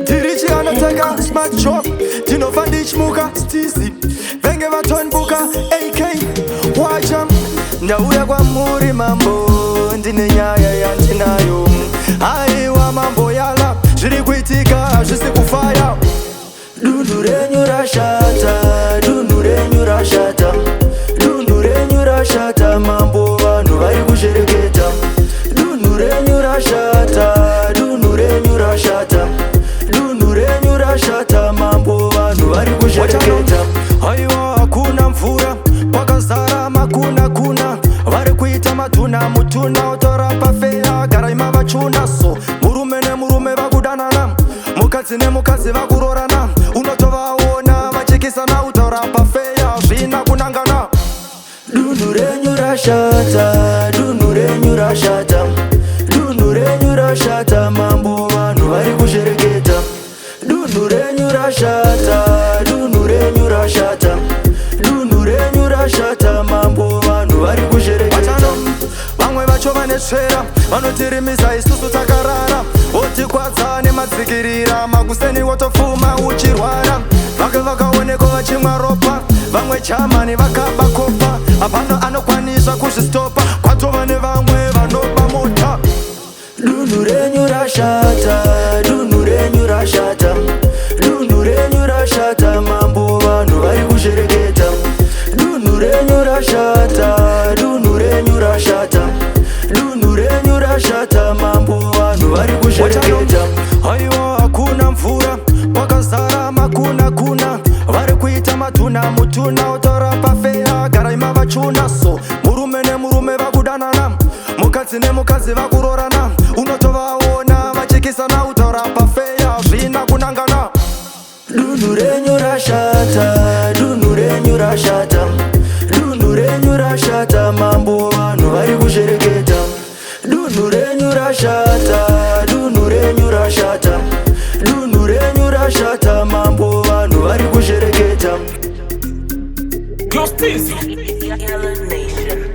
Tirichi anoteka smart shop, ndinofa ndichimuka stizi, venge vatonbuka ak wacha. Ndauya kwamuri mambo, ndine nyaya yandinayo. Aiwa mambo yala, zviri kuitika hazvisi kufaya. Dunhu renyu rashata, dunhu renyu rashata, dunhu renyu rashata mambo, vanhu vari kushereketa. Dunhu renyu rashata, dunhu renyu rashata, dunhu renyu rashata mambo, vanhu vari kushereketa. Aiwa hakuna mvura, kwakazara makuna kuna, vari kuita matuna mutuna utora pafeya, garai mavachuna. So murume nemurume vakudanana, mukadzi nemukadzi vakurorana, unotovaona vachikisana, utaura pafeya zvina kunangana. Dunhu renyu rashata, dunhu renyu rashata, dunhu renyu rashata mambo, vanhu vari kushereketa. Dunhu renyu rashata, dunhu renyu rashata, dunhu renyu rashata mambo, vanhu vari kushereketa. Vamwe vacho vane tsvera, vanotirimisa isusu takarara, votikwadza nemadzikirira, makuseni wotofuma uchirwara. Vake vakaonekwa vachimwa ropa, vamwe chamani vakaba kopa, hapana anokwanisa kuzvistopa, kwatova nevamwe vanoba mota. Dunhu renyu rashata, dunhu renyu rashata, dunhu renyu rashata mambo, vanhu vari kushereketa. Dunhu renyu rashata, dunhu renyu rashata, dunhu renyu rashata mambo, vanhu vari kushereketa. Aiwa hakuna mvura, kwakazara makuna kuna, vari kuita matuna mutuna, utaura pafeya, garai mavachuna. So murume nemurume vakudanana, mukadzi nemukadzi vakurorana, unotovaona vachikisana, utaura pafeya zvina kunangana. Dunhu renyu rashata, dunhu renyu rashata, dunhu renyu rashata mambo, vanhu vari kushereketa. Dunhu renyu rashata, dunhu renyu rashata, dunhu renyu rashata mambo, vanhu vari kushereketa. Close this. Yellow Nation.